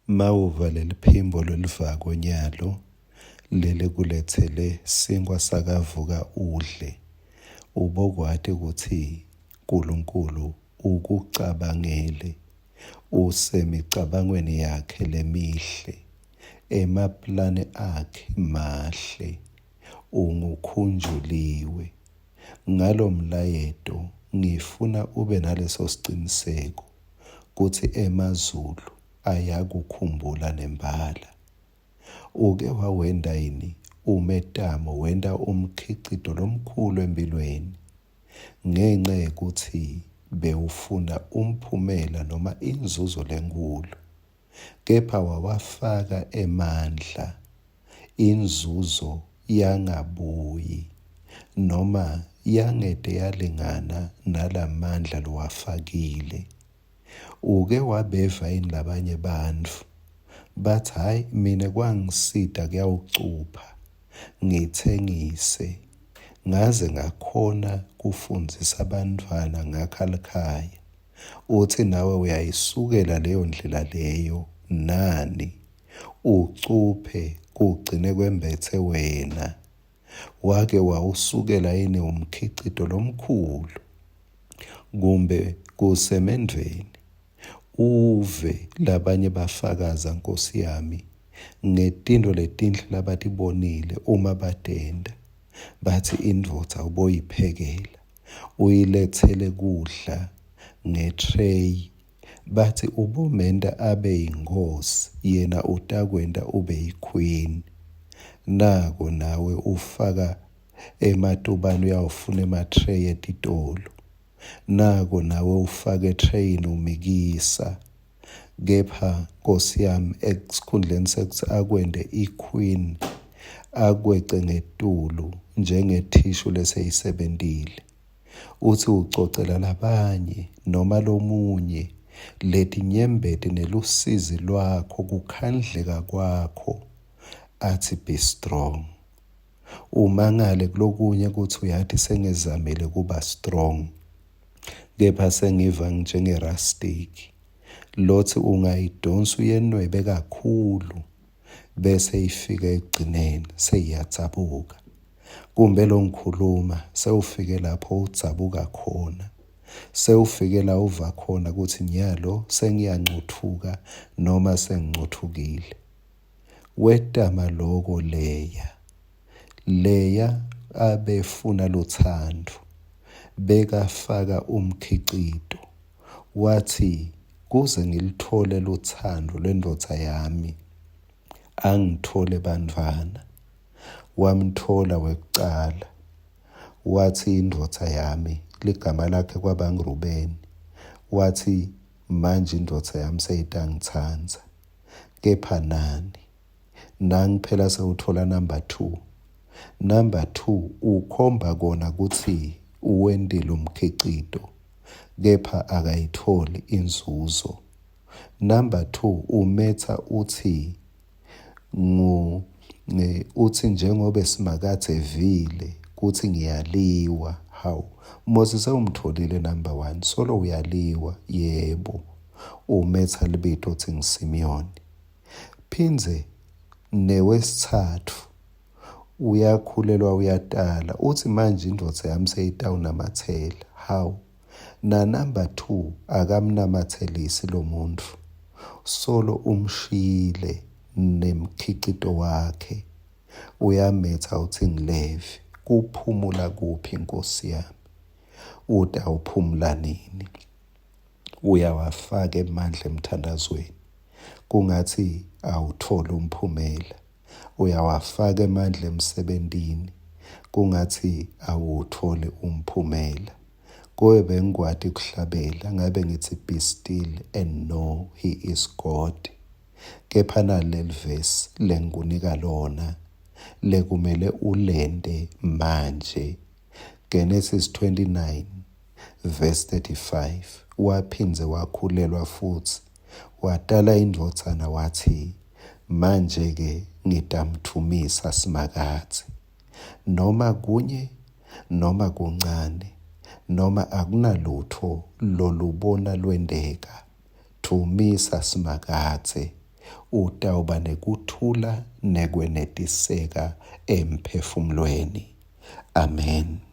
Mawuva leliphimbo lolivako nyalo lelikuletsele sinkhwa sakavuka udle, ubokwati kutsi Nkulunkulu ukucabangele, usemicabangweni yakhe lemihle, emaplani akhe mahle, ungukhunjuliwe. Ngalomlayeto ngifuna ube naleso siciniseko kutsi emazulu ayakukhumbula nembala. Uke wawenta yini umetamo wenta umkhicito lomkhulu emphilweni ngenca yekutsi bewufuna umphumela noma inzuzo lenkhulu, kepha wawafaka emandla inzuzo yangabuyi noma yangete yalingana nalamandla lowafakile? Uke wabeva yini labanye bantfu batsi hhayi mine kwangisita kuyawucupha ngitsengise ngaze ngakhona kufundzisa bantfwana ngakha likhaya. Utsi nawe uyayisukela leyo ndlela leyo nani ucuphe kugcine kwembetse wena. Wake wawusukela yini umkhicito lomkhulu kumbe kusemendvweni uve labanye bafakaza Nkosi yami ngetintfo letinhle labatibonile uma batenta batsi indvodza uboyiphekela uyiletsele kudla ngetray batsi ubomenta abe yinkhosi yena utakwenta ube yiqueen nako nawe ufaka ematubane uyawufuna ema-tray etitolo nako nawe ufake etreyini umikisa kepha nkosi yami esikhundleni sekuthi akwente i-queen akwece ngetulu njengethishu leseyisebentile Utsi ucocela labanye noma lomunye letinyembeti nelusizi lwakho, kukhandleka kwakho, atsi be strong. Umangale kulokunye kutsi uyati sengizamile kuba strong kepha sengiva njengerastiki lotsi ungayidonsa uyenwebe kakhulu bese ifika ekugcineni seyiyadzabuka. Kumbe lo ngikhuluma sewufike lapho udzabuka khona. Sewufike la uva khona kutsi nyalo sengiyancutfuka noma sengincuthukile. Wetama loko Leya. Leya abefuna lutsandvo. Bekafaka umkhicito. Watsi kuze ngilutfole lutsandvo lwendvodza yami angitfole bantfwana. Wamtfola wekucala, watsi indvodza yami, ligama lakhe kwaba nguRubeni, watsi manje indvodza yami seyitangitsandza. Kepha nani, nangi phela sewutfola number 2. Number 2 ukhomba kona kutsi uwentile umkhicito kepha akayitholi inzuzo. Number 2 umetha uthi ngu utsi njengobe Simakadze evile kutsi ngiyaliwa hawu Mose sewumtfolile number 1 solo uyaliwa yebo umetha libito uthi ngiSimiyoni phindze newesithathu uyakhulelwa uyatala uthi manje indvodza yami seyitawunamathela hawu Na number 2 akamnamathelisi lomuntfu solo umshiyile nemkhicito wakhe uyametsa utsi ngilevi kuphumula kuphi nkosi yami utawuphumula nini uyawafaka emandla emthandazweni kungatsi awutholi umphumela Uyawafaka emandla emsebentini kungatsi awuwutfoli umphumela. Kube bengikwati kuhlabela ngabe ngitsi be still and know he is God. Kepha nali lelivesi lengikunika lona lekumele ulente manje. Genesis 29 verse 35 waphindze wakhulelwa futsi watala indvodzana watsi Manje-ke ngitamdvumisa Simakadze. Noma kunye, noma kuncane, noma akunalutfo lolubona lwenteka, dvumisa Simakadze. Utawuba nekuthula nekwenetiseka emphefumulweni. Amen.